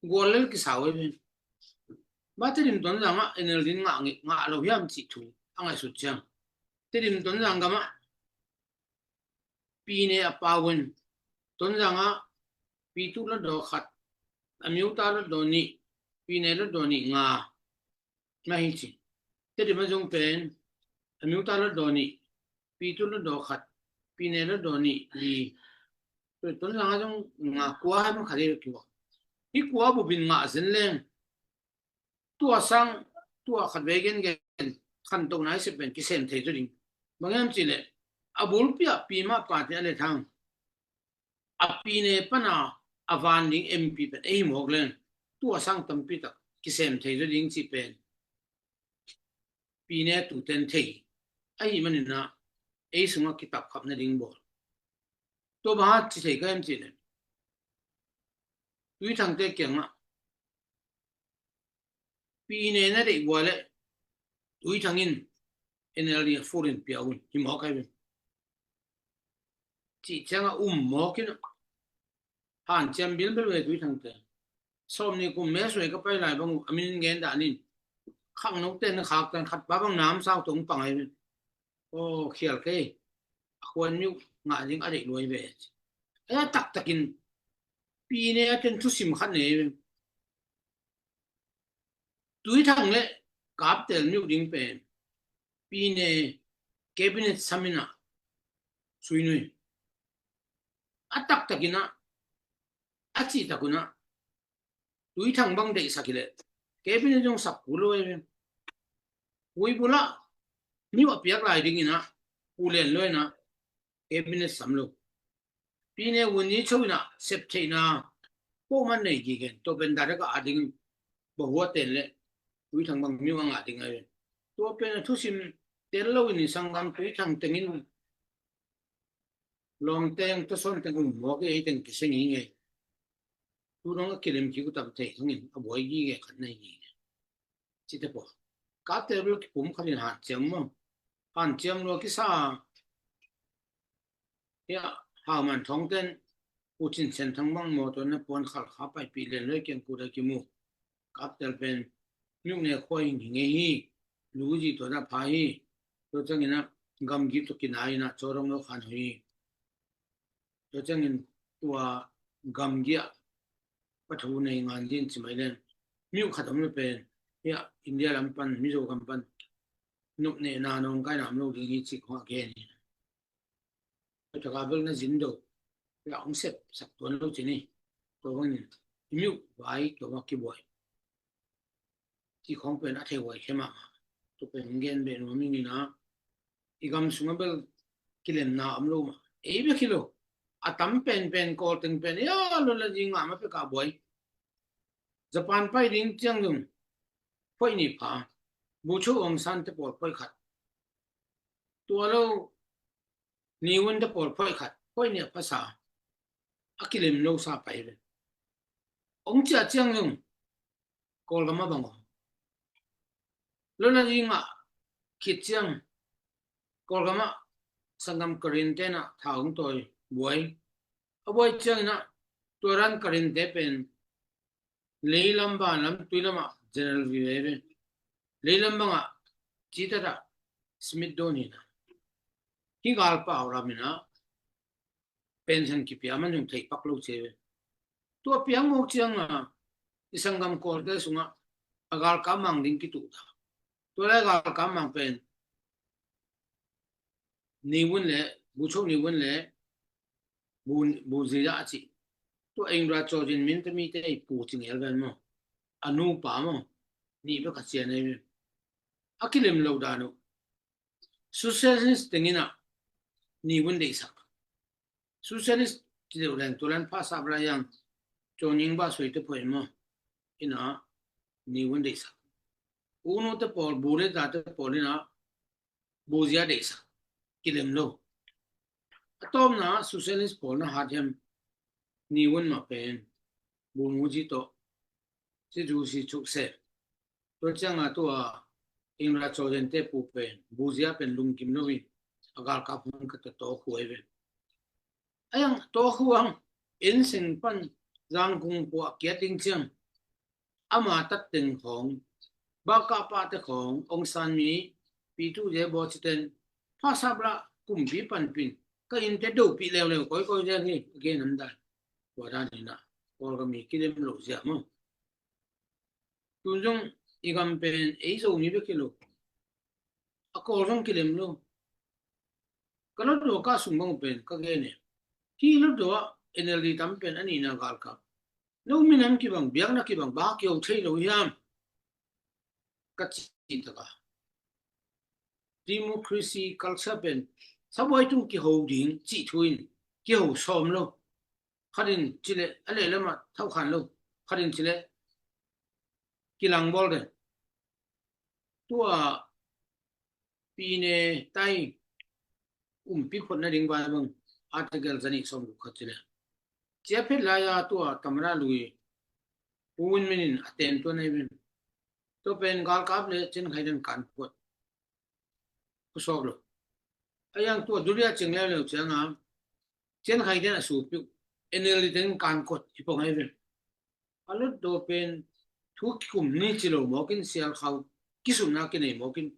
gual lel kisau e pen. Ba Tedim Tonzang ah N L D in ngah, ngah lo hiam cih thu a ngaihsut ciang Tedim Tonzang gam ah pi ne a pau in Tonzang ah pi tu la daw khat, a miu ta la daw nih, pi ne la daw nih nga na hi ci. Tedim a zong pen a miu ta la daw nih, pi tu la daw khat, pi ne la daw nih li. Tua Tonzang a zong nga kua hai man khat hi kiwa. Hi kua bupin ngah zen leng tua sang, tua khat vei gen gen khantoh nai sep pen kisem thei zaw ding. Bang hiam cih leh a bulpi ah pi mah pate a le thang a pi ne pana a van ding M P pen ei mawk leng tua sang tampi tak kisem thei zaw ding cih pen pi ne tuten thei ahi manin a ei sungah kitap khap nading bawl. Tua bang a ci thei ka em cih leh Tuithangte kiangah pi ne na deih vua leh Tuithang in N L D a full in pia un hi mawk ai ve. Cih ciangah um mawk in hanciam bilbel ve Tuithangte. Sawm ni kum me suai ka pai lai bang uh a min in gen dah nin khang note na khak tan khat ba bang nam sau tong pang ai ve. Aw khial kei a khuan miuh ngah ding a deih luai ve. A taktakin pi ne a ten thusim khat ne ve. Tuithang le Kaptel miuh ding pen pi ne cabinet sam in a sui nui. A taktakin a, a cihtak un a Tuithang bang deihsak hi leh cabinet zong sak kul lo e. Hui bul ah miuh a piak lai dingin a Pu Len Luai in a cabinet sam lo. Pi ne vun ni cho in a sep theihna pawh man nei gige. Tua pen direct a ding bahua ten le Tuithang bang miuh a ngah ding ai ve. Tua pen a thusim tel lo in i sanggam Tuithang tengin lawmteng tason teng um mawk i ei teng kiseng hi ngei. Tu dong a kilem kik uh tam thei khangin a buai gige khat nei gige. Cite pawh Kaptel bel kipum khatin hanciam maw? Hanciam lua kisa. Hia Hauman Thawngten U Cin Sen Thang bang mawtaw na puan khalkha paipih Len Luai kiang kut a kimu. Kaptel pen miuh ne khua hing hing e hi. Lu zi tua na pha hi. Tua ciangin a gamgi tua kina in a cawdong lo khan hi. Tua ciangin tua gamgi ah pathu nei ngan din ci mai len miuh khat om lo pen hia India lam pan Mizo gam pan nopnehna nawngkaina om lo ding hi ci khong a gen hi. A taka bel na zin do. Pia hong sep sak tuan lo ci ni. Tua bangin i miuh vai tua bang kibuai. Ci khong pen a thei huai khe mahmah. Tua pen gen beh nuam ing ina. I gam sungah bel kilemna om lo mah. Ei bek hi lo. A tam penpen Kawl teng pen ia lo la ding ngah mah pek a buai. Japan pai ding ciang zong phoih nih pha. Bogyoke Aung San te pawl phoih khat. Tua lo Ne Win te pawl phoih khat, phoih nih a phasa. A kilem lo sa pai ve. Ong ciah ciang zong Kawlgam a bang aw. Lo na ding ah khit ciang Kawlgam ah sanggam Karen te na tha ong tawi buai. A buai ciangin ah tua ran Karen te pen leilam, vanlam, tuilam ah general vive ve. Leilam bangah citat ah Smith Don hi na. Hi galpau lam in ah pension kipia man zong thei pak lo ci ve. Tua piang mawk ciang a i sanggam Kawlte sungah a galkap mang ding kituh ta. Tua lai galkap mang pen Ne Win le, Bogyoke Ne Win le, Bu, Bogyoke a cih. Tua Indira Chowdhury min te mite i pu cing el ven maw. A nupa maw. Nih bek a cian ei ve. A kilem lo dan uh. Socialist tengin ah Ne Win deihsak. Socialist ci deuh leng tua lan phasap la yang Chawnying bah suai te phoih maw. Ina Ne Win deihsak. U Nu te pawl, Bu le Da te pawl ina Bogyoke deihsak. Kilem lo. A tawpna socialist pawl na hat hiam Ne Win mah pen Bu Mu Ji tawh ci du si chuk se. Tua cianga tua Indira Chowdhury te pu pen Bogyoke pen lungkim lo in a galkap hun ka ta tawk huai ve. A yang tawk huang enseng pan Zangkung pua kiat ding ciang ama tat teng khawng, bakah pah te khawng, Aung San mi, Pi Tu Je Baw ci ten phasap la kumpi panpin ka inn te dopih leuleu koikoi zel hi a gen an dan. Tua dan hi na Kawlgam hi kilem lo ziah maw. Tun zong i gam pen ei Zomi bek hi lo. A Kawl zong kilem lo. Ka lotdaw ka sung bang pen ka gen e. Hi lotdaw ah N L D tam pen a nihna galkap. No minam kibang, biakna kibang, ba kiho thei lo hiam? Ka cih taka democracy culture pen sabuai tung kiho ding cih thu in kiho sawm lo. Khatin cile a lehlam ah thau khan lo. Khatin cile kilang bawl den. Tua pine tai umpi phot nading vai bang article zanih sawm guk khat cile. Cia phet lai a tua tamra lui Pu Win Myint in a ten tua nei ven. Tua pen galkap le cin khai den kan phot. Khusawk lo. A yang tua duria cing leuleu cianga cian khai den a supiu N L D ten kan kot hi pong hai ven. A lotdaw pen thu kikum ni ci lo mawkin sial khau kisumna kinei mawkin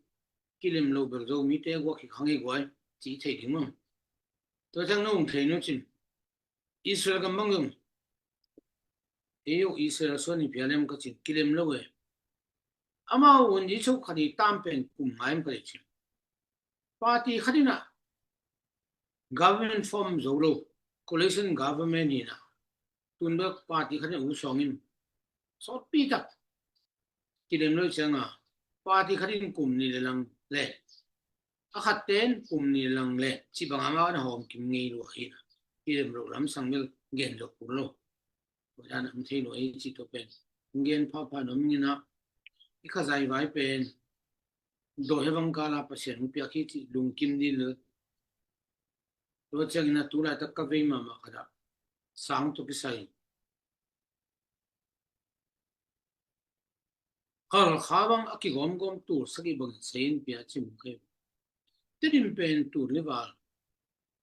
kilem lo bel Zomite guak hi khang hi guai ci thei ding maw. Tua ciang nong thei nu cin Israel gam bang zong ei uh Israel suan hi pia lem ka cin kilem lo e. Amau un i chok khat i tam pen kum ngai em ka lei cin. Party khat in ah government form zo lo, coalition government hi na. Tun bek party khat in uh sawngin sawtpi tak kilem lo cianga party khat in kum ni le lang le a khat ten kum ni le lang le ci banga ma na hawm kim ngei lua hi na. Kilem lo lam sang bel gen dok pun lo. Tua dan am thei lo ei ci tua pen gen phapha nom ing ina i khazai vai pen dawh he bang kala Pasian hong piak hi cih lungkim dil. Tua ciangin a tulaitak ka vei mahmah khat ah sang tawh kisai Khalkha bang a kigawmgawm tul sagih bangin seiin pia cim kei. Tedim pen tul lival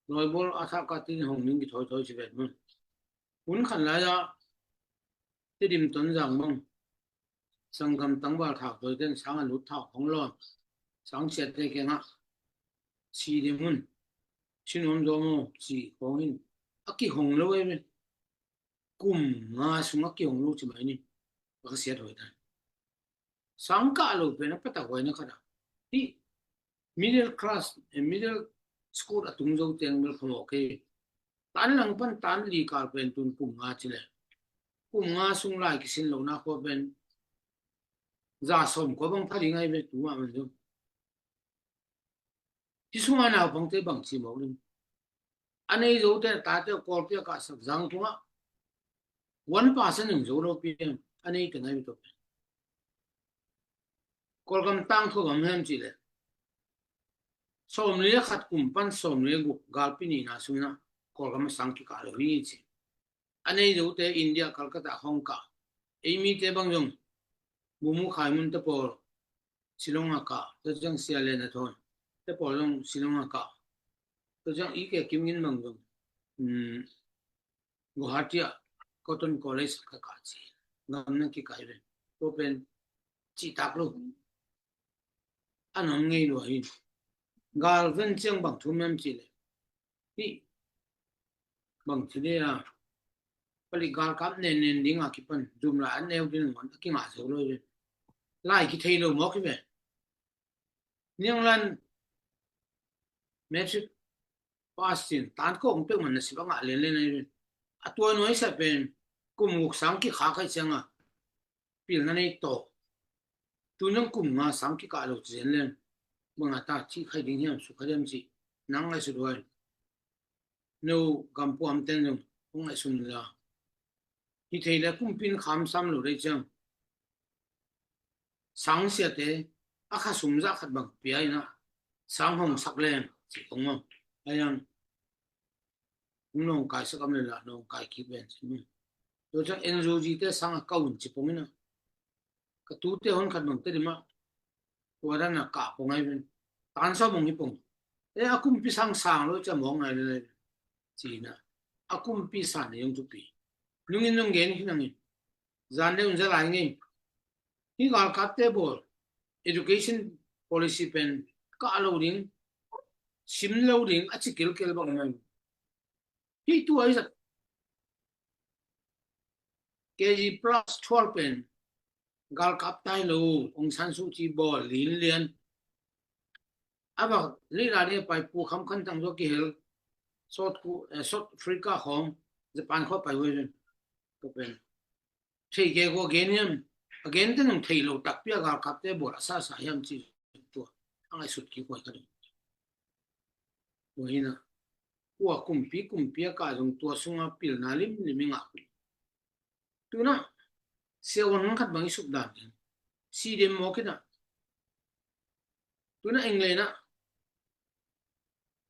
lawibawl a thahka tin hong ning kithawithawi ci vet mun. Hun khan lai-ah Tedim Tonzang bang sanggam tangval thau tawi ten sang a lut thau hong lawn sang siate kengah si ding hun si nuam zaw maw ci khawngin a kihong lo ei ve. Kum nga sungah kihong lo ci mai ni. A ka siat hoi dan. Sangkah lo pen a patak huaina khat ah hih middle class, eh, middle school a tung zo teng bel phamawh kei. Tan lang pan tan li kal pen tun kum nga ci le, kum nga sung lai kisin lo na khua pen za sawm khua bang pha ding ai ve tu mah man zo. Hi sunga naupangte bang ci mawk ding. A nei zote a tate Kawlpi a kahsak zang tungah one percent in zo lo pian a nei teng ai ve tawh. Kawlgam tangthu gam hiam cih leh sawmli a khat kum pan sawmli a guk galpi nihna sungin ah Kawlgam a sang kikah lo hi ci. A nei zote India Calcutta khawng kah. Ei mite bang zong Bumu Khaimun te pawl Shillong a kah, tua ciang Sia Lian a Thawn te pawl zong Shillong a kah. Tua ciang i ke Kim Ngin bang zong, um, Guwahati ah Cotton College ka kah ci. Gam na kikah hi ve. Tua pen cihtak lo. A nuam ngei lua hi. Gal ven ciang bang thu miam cih leh hi bang ci le a palik galkap nen nen ding a kipan zum lai an neu ding ngon a kingah zo lo hi. Lai kithei lo mawk hi ve. Nianglan matric pass cin tan kawng peuh man na sip a ngah lianlian ahi ve. A tua nuai sa pen kum guk sang kikhak ahi cianga pilna nei tawh. Tun zong kum nga sang kikah lo ci zen leng bang a ta cih khai ding hiam suk khai diam cih nang ngaihsut huai. No gampuam ten zong hong ngaihsun la. Hi thei le kumpi in kham sam lo dei ciang sang siate a kha sum zah khat bang pia in ah sang hong sak leng ci kong maw. Ayang hong nawngkai sak am le lah nawngkai kik ven ci maw. Tua ciang N U G te sang a ka un ci pong in ah ka tute hon khat bang te dim ah tua dan a kah pong ai ven. Tan sawm hong hi pong. E a kumpi sang sang lo cia mawng ai le ci in ah a kumpi san ne yong thupi. Nungin nung gen hi nangin zan deuh in za lai ngei. Hi galkapte bawl education policy pen kah lo ding, sim lo ding a ci kilkel bang ngai. Hi tu ai zat K G plus twelve pen galkap tai lo, Aung San Suu Kyi bawl lin lian. A va lila dia pai pu kham khan tang zo kihel South Ku-, eh, South Africa khawng Japan khawng pai huai ven. Ko pen thei ke ko gen hiam a gen te nung thei lo takpi a galkapte bawl a sa sa hiam ci tua a ngaihsut kik huai ka dong. Tua hi na kua kumpi kumpi a kah zong tua sunga pilna limlim i ngah kul. Tuna siavuan hong khat bang i suk dan ding si dem mawk in ah tuna England ah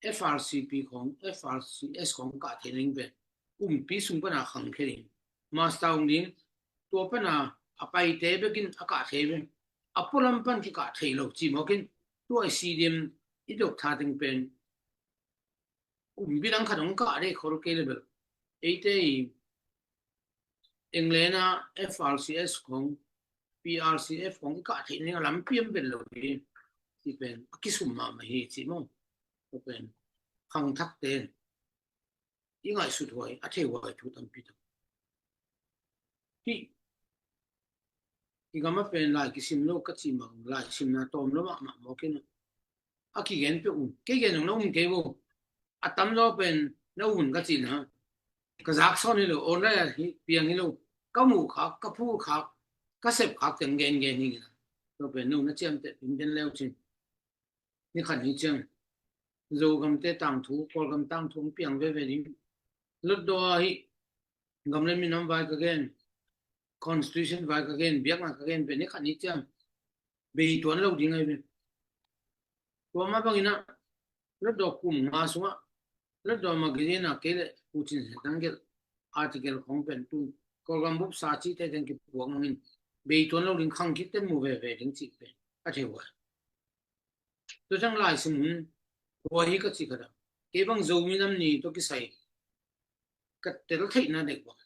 F R C P khawng, F R C S khawng kah thei ning pen kumpi sung pana khang khe ding. Master hong ding tua pana a paite bekin a kah thei pen a pualam pan kikah thei lo ci mawkin tua i si dem i dok tha teng pen kumpi dang khat hong kah dei khol kei le bel eite i England a F R C S khawng, P R C F khawng i kah theih ning a lampi om bel lo hi. Ci pen a kisum mahmah hi ci maw. Tua pen khangthakte i ngaihsut huai a thei huai thu tampi tak. Hi i gam a pen lai kisim lo ka cih mah lai simna tawm lo mahmah mawk in a kigen peuh un kei gen zong na um kei vo. A tamzaw pen na um un ka cihna ka zak sawn hi lo, online ah hi piang hi lo, ka muh khak, ka phu khak, ka sep khak teng gen gen hi. Tua pen no na ciamteh pin den leu cin. Ni khat ni ciang Zogamte tangthu, Kawlgam tangthu hong piang veve ding. Lotdaw ah hi gam le minam vai ka gen, constitution vai ka gen, biakna ka gen pen ni khat ni ciang bei tuan lo ding ahi ve. Tua mah bangin ah Lotdaw kum nga sungah Lotdaw magazine ah kei le Pu Cin Sian Thang gelh article khawng pen tu Kawlgam bup sa cihte teng kipuak nangin bei tuan lo ding khang khit ten mu veve ding cih pen a thei huai. Tua ciang lai sim hun huai hi ka cih khat ah kei bang Zomi Nam Ni tawh kisai ka tel theihna dek bang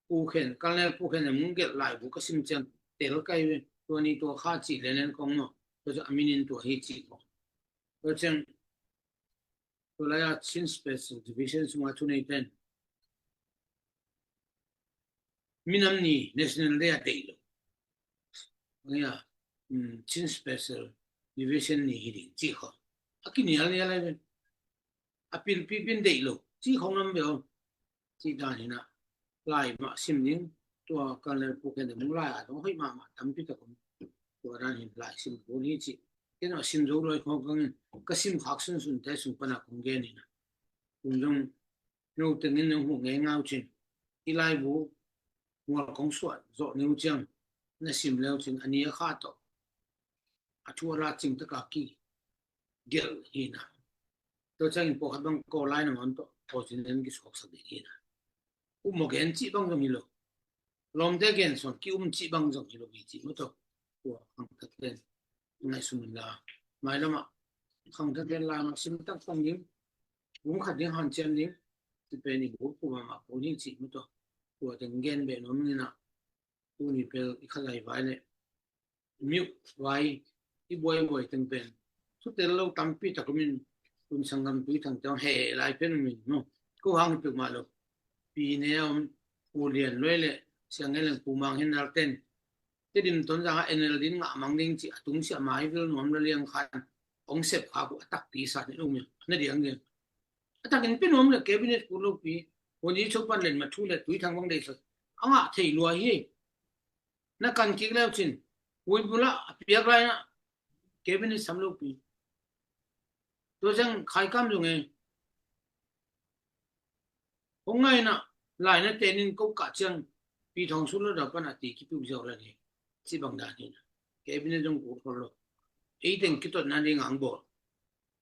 Pu Khen, Colonel Pu Khen a mung gelh laibu ka sim ciang tel kai ve. Tua ni tua kha cih lenen kong maw. Tua ciang a minin tua hi cih kong. Tua ciang tua lai a Chin Special Division sunga thu nei ten minam ni National Day a deih lo. Nia, um, Chin Special Division ni hi ding cih kong. A kinial nial ai ve. a pilpi pin deih lo ci khong lam ve aw. Ci dan hi na, lai mah sim ding, tua kan le pu ken ding lai a dong hoih mahmah tampi tak om. Tua dan hin lai sim kul hi ci. Ken a sim zo loi khong kang in, ka sim khak sunsun te sung pana kong gen hi na. Kum zong no tengin nong hu ngei ngau cin. I lai bu mual kong suat zo neu ciang na sim leu cin a ni a kha to. A thu a la cing taka ki gel hi na. Tua ciangin pawkhat bang ko lai na ngon to, ko cin den ki suak sak ding hi na. Um mo gen ci bang zong hi lo. Lawmte gen suan ki um ci bang zong hi lo hi ci mo to. Tua khang tak ten ngai sum la. Mai lama khang tak ten la ma sim tak tang ding. Bung khat ding han ciam ding. Ti pen i bu ku ma ma ku ni ci mo to. Tua ten gen be nom ni na. Tuni pel i khalai vai le miuh vai i buaibuai teng pen thutel lo tampi tak om in, tun sanggam Tui Thang teng he lai pen om in no. Ko hang pek mah lo. Pi ne om, Pu Lian Luai le Siang Ngen Leng, Pu Mang Hin Nal ten Tedim Tonzang a N L D in ngah mang ding ci a tung sia mai vil nuam la liang khan ong sep kha ku a takpi sa ne um in na diang diang. A takin pi nuam le cabinet ku lo pi. Honi cho pan len ma thu le Tui Thang bang dei sa a ngah thei lua hi. Na kan kik leu cin, hui bula a piak lai na, cabinet sam lo pi. Tua ciang khai kam zong e. Hong ngai na, lai na tenin ko kah ciang, pi thong sun lo da pan a ti ki piu ziau la ni. Ci bang dan hi na. Cabinet zong ku thol lo. Ei teng kitot na ding ang bol.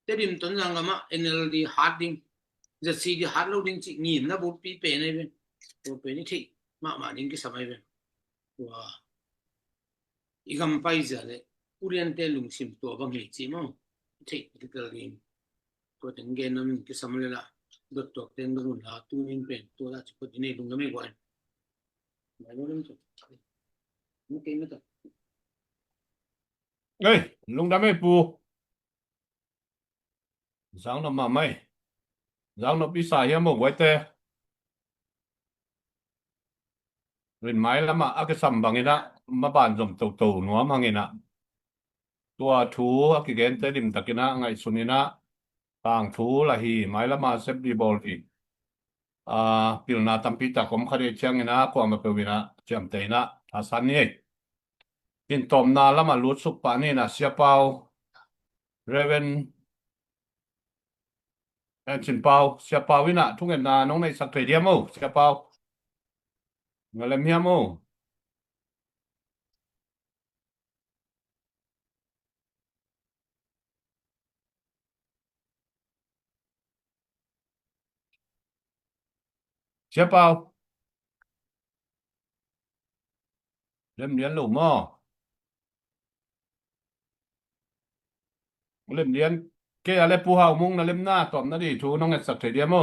Tedim Tonzang gam ah N L D hat ding, Z C D hat lo ding ci ngin na bul pi pe na i ven. Tua pe ni thei mahmah ding kisam a i ven. Tua i gam pai zia le Pu Lian te lungsim tua bang hi ci maw. Thei kitel ding. Tua teng gen na min kisam le la. Dot tuak teng dong un la tu nin pen tua la ci ko di nei lungdam e guai. Mai lo lem tu. Mu kei me ta. Ei, lungdam e pu. Zang nop mahmah ei. Zang nop i sa hiam o guaite. Rin mai lamah a kisam bangin ah maban zom toto nuam hangin ah tua thu a kigente limtakin ah ngaihsun in ah tangthu la hi, mai lamah sep di bawl hi. A, pilna tampi tak om kha dei ciangin ah kuamah peuh in ah ciamteh in ah thasan ni ei. Pintawmna lamah lutsuk pah ni in ah Sia Pau, Reverend En Cin Pau, Sia Pau in ah thungetna nong neihsak thei diam o, Sia Pau. Nga lem hiam o. Sia Pau. Lem lian lo maw. Lem lian. Kei a le Pu Hau Mung na lemna tawpna di thu nong etsak thei diam o.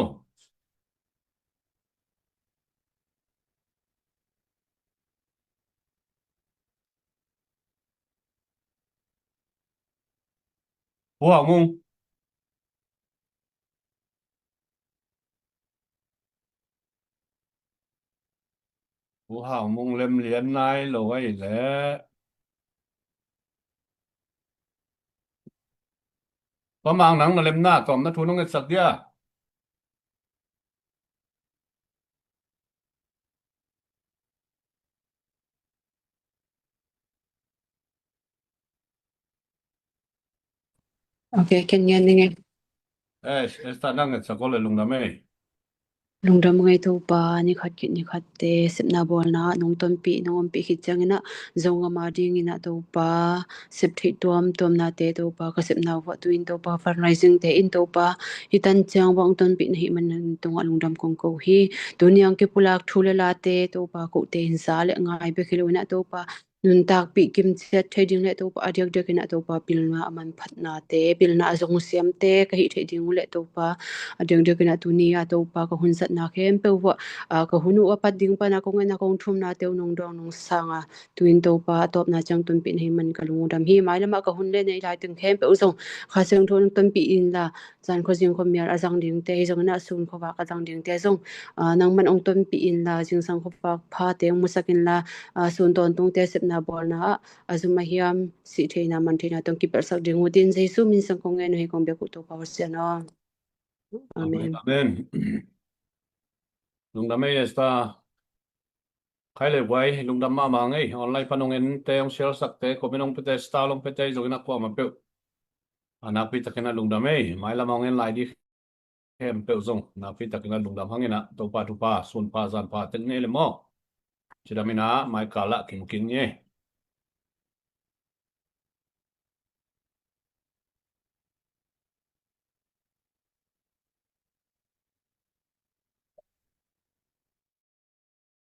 Pu Hau Mung. Pu Hau Mung lem lian nai lo ai le. Pa Mang nang na lemna tawmna thu nong etsak dia. Ok, ken ngen ning e. Eh, Esther nang ngetsak o le lungdam ei. Lungdam ngei Topa, ni khat khit ni khat te sepna bawlna nong tonpih nong ompih khit ciangin ah Zogam a dingin ah Topa sep theih tuamtuamnate Topa ka sepna uh ah tu-in Topa fundraising te in Topa hih tan ciang bang tonpih na hih man tungah lungdam kong ko hi. Tuni ang kipulak thu le late Topa kote in za le ngai bek hi lo in ah Topa nuntakpih kimciat thei ding le Topa a diakdiakin ah Topa pilna a manphatnate pilna a zong siamte ka hih theih ding uh le Topa a diakdiakin ah tuni a Topa ka hun zatna khempeuh uh ah ka hun uh a pat ding pana kong en a kong thumnate uh nong dawng nong sang a tu-in Topa a tawpna ciang tonpih na hih man ka lungdam hi. Mai lamah ka hun le nei lai teng khempeuh zong Kha Siangtho nong tonpih inla zan khuazing khuamial a zang dingte hi zongin ah sun khuavak a zang dingte zong nangman hong tonpih inla zingsang khuavak phate hong musak inla sun tawntungte sepna bawlna ah a zum a hiam sih theihna man theihna tawh kipelhsak ding uh tin Jesu min sang kong ngen uh hi kong bek uh Topa Pasian aw. Amen. Amen. Lungdam ei, Esther. Khai le guai, lungdam mahmah ngei. Online pan hong ente, hong share sakte, comment hong pete, star hong pete, zong in a kuamah peuh a nakpi takin a lungdam ei. Mailam hong en lai di khempeuh zong nakpi takin a lungdam hang in a, Topa thupha, sun pha, zan pha tek ni le maw. Cidam in a, mai kal ah kimu kik ni ei.